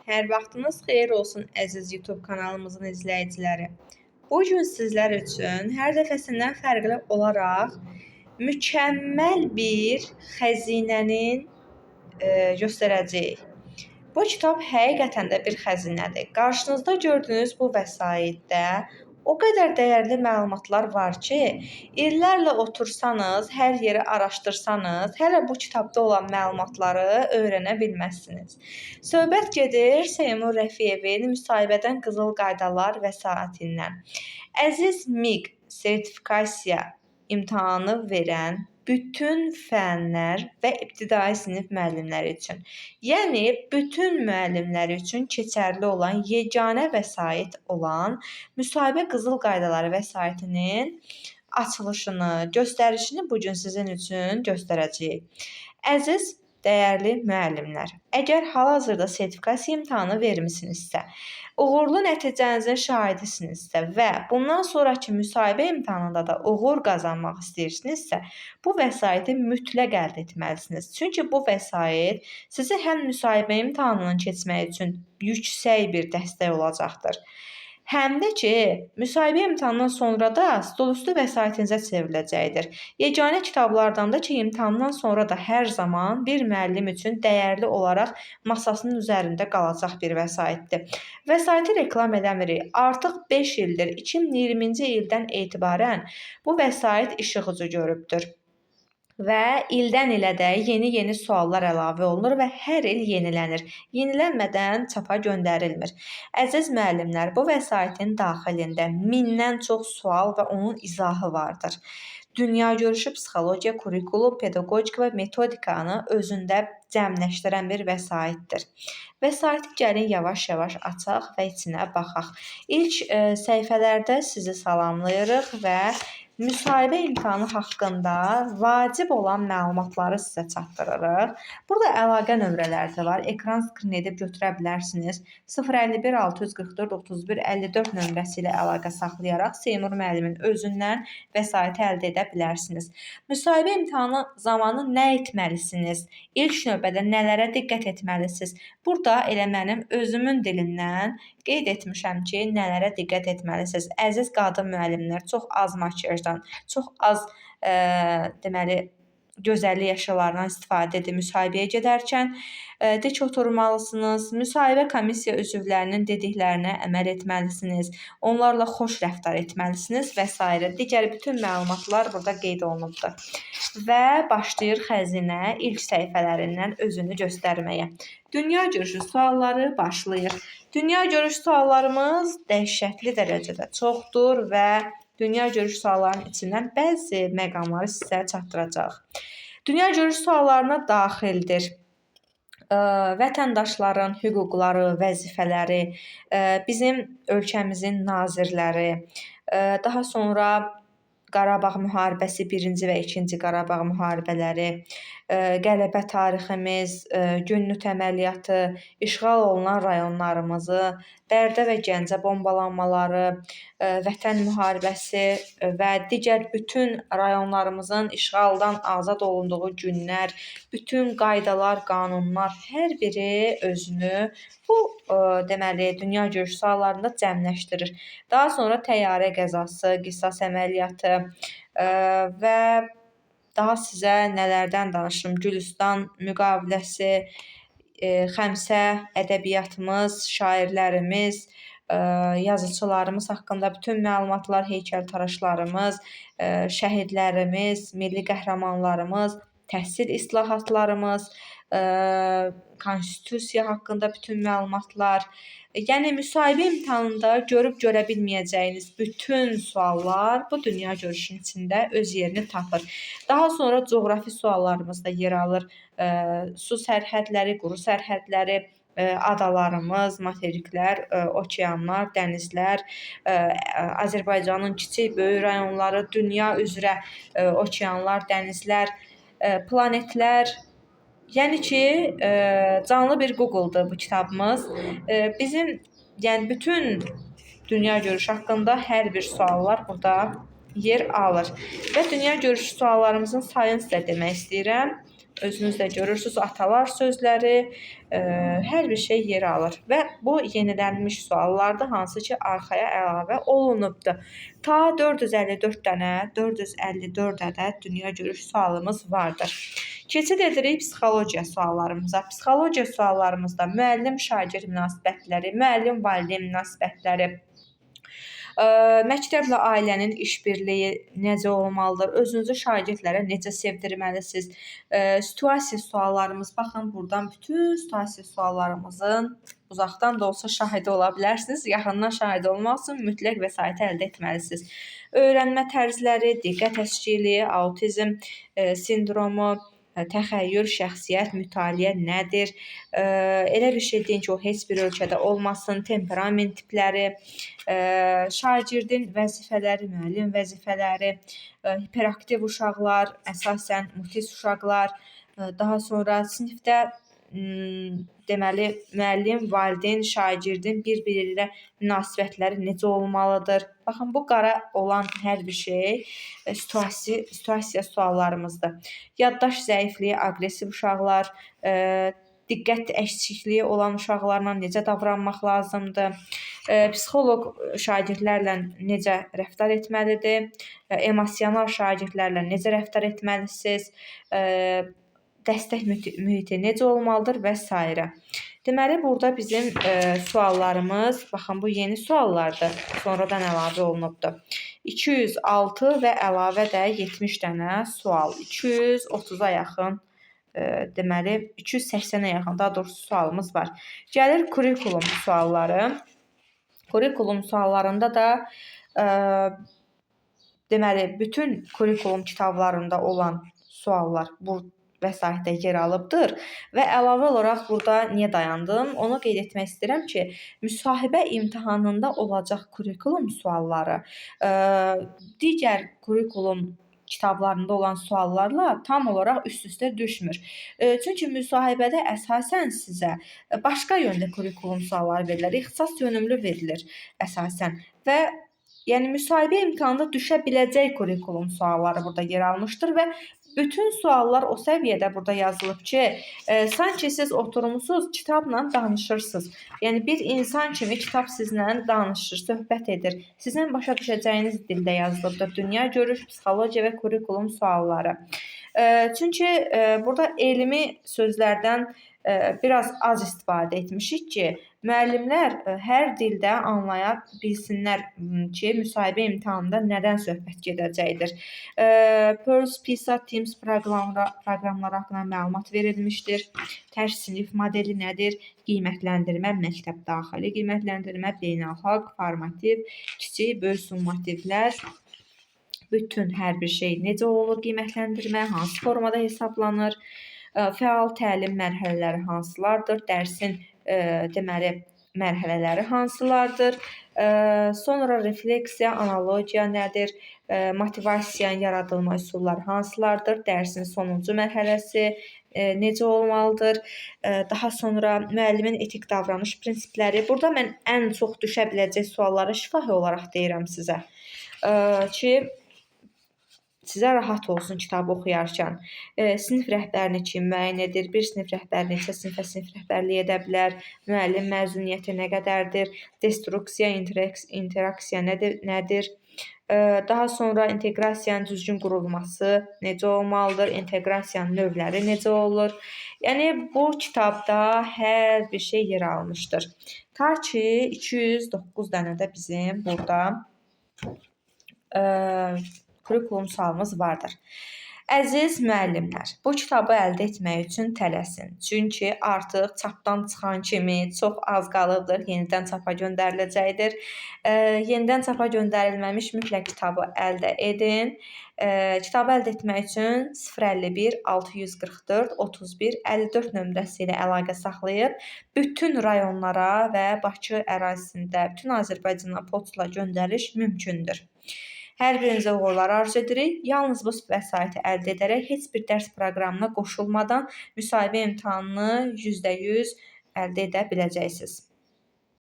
Hər vaxtınız xeyir olsun, əziz YouTube kanalımızın izləyiciləri. Bu gün sizlər üçün hər dəfəsindən fərqli olaraq mükəmməl bir xəzinənin göstərəcəyik. Bu kitab həqiqətən də bir xəzinədir. Qarşınızda gördüyünüz bu vəsaitdə o qədər dəyərli məlumatlar var ki, illərlə otursanız, hər yeri araşdırsanız, hələ bu kitabda olan məlumatları öyrənə bilməzsiniz. Söhbət gedir Seymur Rəfiyevin Müsahibədən Qızıl Qaydalar vəsaitindən. Əziz MİQ sertifikasiya imtahanı verən bütün fənlər və ibtidai sinif müəllimləri üçün, yəni bütün müəllimlər üçün keçərli olan yeganə vəsait olan Müsahibə Qızıl Qaydaları vəsaitinin açılışını, göstərişini bu gün sizin üçün göstərəcəyik. Əziz dəyərli müəllimlər, əgər hal-hazırda sertifikasiya imtahanı vermisinizsə, uğurlu nəticənizin şahidisinizsə və bundan sonrakı müsahibə imtahanında da uğur qazanmaq istəyirsinizsə, bu vəsaiti mütləq əldə etməlisiniz. Çünki bu vəsait sizi həm müsahibə imtahanının keçmək üçün yüksək bir dəstək olacaqdır. Həm də ki, müsahibə imtahanından sonra da stolüstü vəsaitinizə çevriləcəkdir. Yeganə kitablardan da ki, imtahandan sonra da hər zaman bir müəllim üçün dəyərli olaraq masasının üzərində qalacaq bir vəsaitdir. Vəsaiti reklam eləmirik. Artıq 5 ildir, 2020-ci ildən etibarən bu vəsait işıq üzü görübdür. Və ildən ilə də yeni-yeni suallar əlavə olunur və hər il yenilənir. Yenilənmədən çapa göndərilmir. Əziz müəllimlər, bu vəsaitin daxilində 1000-dən çox sual və onun izahı vardır. Dünya görüşü, psixologiya, kurikulum, pedaqogika və metodikanı özündə cəmləşdirən bir vəsaitdir. Vəsaiti gəlin yavaş-yavaş açaq və içinə baxaq. İlk səhifələrdə sizi salamlayırıq və müsahibə imtahanı haqqında vacib olan məlumatları sizə çatdırırıq. Burada əlaqə nömrələri də var. Ekran skrin edib götürə bilərsiniz. 051 644 31 54 nömrəsi ilə əlaqə saxlayaraq Seymur müəllimin özündən vəsaiti əldə edə bilərsiniz. Müsahibə imtahanı zamanı nə etməlisiniz? İlk növbədə nələrə diqqət etməlisiniz? Burada elə mənim özümün dilindən qeyd etmişəm ki, nələrə diqqət etməlisiniz. Əziz qadın müəllimlər, çox az makiyajdan, çox az deməli gözəllik əşyalarından istifadə edin müsahibəyə gedərkən. Dik oturmalısınız. Müsahibə komissiya üzvlərinin dediklərinə əməl etməlisiniz. Onlarla xoş rəftar etməlisiniz və s. Digər bütün məlumatlar burada qeyd olunubdur. Və başlayır xəzinə ilk səhifələrindən özünü göstərməyə. Dünya görüşü sualları başlayır. Dünya görüşü suallarımız dəhşətli dərəcədə çoxdur və dünya görüşü suallarının içindən bəzi məqamları sizə çatdıracaq. Dünya görüşü suallarına daxildir vətəndaşların hüquqları, vəzifələri, bizim ölkəmizin nazirləri, daha sonra Qarabağ müharibəsi, 1-ci və 2-ci Qarabağ müharibələri, qələbə tariximiz, Günnüt əməliyyatı, işğal olunan rayonlarımızı, Bərdə və Gəncə bombalanmaları, Vətən müharibəsi və digər bütün rayonlarımızın işğaldan azad olunduğu günlər, bütün qaydalar, qanunlar, hər biri özünü bu deməli dünya görüşü suallarında cəmləşdirir. Daha sonra təyyarə qəzası, qisas əməliyyatı və daha sizə nələrdən danışım? Gülüstan müqaviləsi, Xəmsə ədəbiyyatımız, şairlərimiz, yazıçılarımız haqqında bütün məlumatlar, heykəltaraşlarımız, şəhidlərimiz, milli qəhrəmanlarımız, təhsil islahatlarımız, konstitusiya haqqında bütün məlumatlar. Yəni müsahibə imtahanında görüb görə bilməyəcəyiniz bütün suallar bu dünya görüşünün içində öz yerini tapır. Daha sonra coğrafi suallarımız da yer alır. Su sərhədləri, quru sərhədləri, adalarımız, materiklər, okeanlar, dənizlər, Azərbaycanın kiçik, böyük rayonları, dünya üzrə okeanlar, dənizlər, planetlər. Yəni ki, canlı bir Google-dur bu kitabımız. Bizim, yəni bütün dünya görüşü haqqında hər bir suallar burada yer alır. Və dünya görüşü suallarımızın sayını sizə demək istəyirəm. Özünüz də görürsünüz, atalar sözləri, hər bir şey yer alır və bu yenilənmiş suallardır, hansı ki arxaya əlavə olunubdur. Ta 454 dənə, 454 ədəd dünya görüş sualımız vardır. Keçid edirik psixologiya suallarımıza. Psixologiya suallarımızda müəllim-şagird münasibətləri, müəllim-valideyn münasibətləri, məktəblə ailənin işbirliyi necə olmalıdır, özünüzü şagirdlərə necə sevdirməlisiniz, situasiya suallarımız, baxın buradan bütün situasiya suallarımızın uzaqdan da olsa şahidi ola bilərsiniz. Yaxından şahidi olmaq üçün mütləq vəsait əldə etməlisiniz. Öyrənmə tərzləri, diqqət əskikliyi, autizm sindromu, təxəyyül, şəxsiyyət, mütaliə nədir? Elə bir şey deyin ki, o heç bir ölkədə olmasın, temperament tipləri, şagirdin vəzifələri, müəllim vəzifələri, hiperaktiv uşaqlar, əsasən mutist uşaqlar, daha sonra sinifdə deməli, müəllim, valideyn, şagirdin bir-biri ilə münasibətləri necə olmalıdır? Baxın, bu qara olan hər bir şey situasiya suallarımızdır. Yaddaş zəifliyi, aqressiv uşaqlar, diqqət əksikliyi olan uşaqlarla necə davranmaq lazımdır? Psixoloq şagirdlərlə necə rəftar etməlidir? Emosional şagirdlərlə necə rəftar etməlisiniz? Dəstək mühiti necə olmalıdır və s. Deməli, burada bizim suallarımız, baxın, bu yeni suallardır, sonradan əlavə olunubdur. 206 və əlavə də 70 dənə sual, 230-a yaxın, deməli, 280-ə yaxın, daha doğrusu sualımız var. Gəlir kurikulum sualları. Kurikulum suallarında da, deməli, bütün kurikulum kitablarında olan suallar bu vəsaitdə yer alıbdır və əlavə olaraq burada niyə dayandım? Onu qeyd etmək istəyirəm ki, müsahibə imtahanında olacaq kurikulum sualları digər kurikulum kitablarında olan suallarla tam olaraq üst-üstə düşmür. Çünki müsahibədə əsasən sizə başqa yöndə kurikulum sualları verilir, ixtisas yönümlü verilir əsasən və yəni müsahibə imtahanında düşə biləcək kurikulum sualları burada yer almışdır və bütün suallar o səviyyədə burada yazılıb ki, sanki siz oturmusunuz, kitabla danışırsınız. Yəni bir insan kimi kitab sizlə danışır, söhbət edir. Sizin başa düşəcəyiniz dildə yazılıbdır. Dünya görüş, psixologiya və kurikulum sualları. Çünki burada elmi sözlərdən biraz az istifadə etmişik ki, müəllimlər hər dildə anlaya bilsinlər ki, müsahibə imtahanında nədən söhbət gedəcəkdir. PIRLS, PISA, Teams proqramları haqqında məlumat verilmişdir. Tərs sinif modeli nədir? Qiymətləndirmə, məktəb daxili qiymətləndirmə, beynəlxalq, formativ, kiçik, böyük summativlər. Bütün hər bir şey necə olur qiymətləndirmə, hansı formada hesablanır, fəal təlim mərhələləri hansılardır, dərsin deməli mərhələləri hansılardır, sonra refleksiya, analogiya nədir, motivasiyanın yaradılma üsulları hansılardır, dərsin sonuncu mərhələsi necə olmalıdır, daha sonra müəllimin etik davranış prinsipləri. Burada mən ən çox düşə biləcək sualları şifahi olaraq deyirəm sizə ki, sizə rahat olsun kitabı oxuyarkən. Sinif rəhbərini kim müəyyən edir? Bir sinif rəhbəri neçə sinifə sinif rəhbərliyi edə bilər? Müəllim məzuniyyəti nə qədərdir? Destruksiya, interaksiya nədir? Daha sonra inteqrasiyanın düzgün qurulması necə olmalıdır? İnteqrasiyanın növləri necə olur? Yəni bu kitabda hər bir şey yer almışdır. Ta ki 209 dənə də bizim burada kurikulum sualımız vardır. Əziz müəllimlər, bu kitabı əldə etmək üçün tələsin. Çünki artıq çapdan çıxan kimi çox az qalıbdır, yenidən çapa göndəriləcəkdir. Yenidən çapa göndərilməmiş mütləq kitabı əldə edin. Kitabı əldə etmək üçün 051 644 31 54 nömrəsi ilə əlaqə saxlayıb bütün rayonlara və Bakı ərazisində, bütün Azərbaycana poçtla göndəriş mümkündür. Hər birinizə uğurlar arzu edirik. Yalnız bu vəsaiti əldə edərək heç bir dərs proqramına qoşulmadan müsahibə imtahanını %100 əldə edə biləcəksiniz.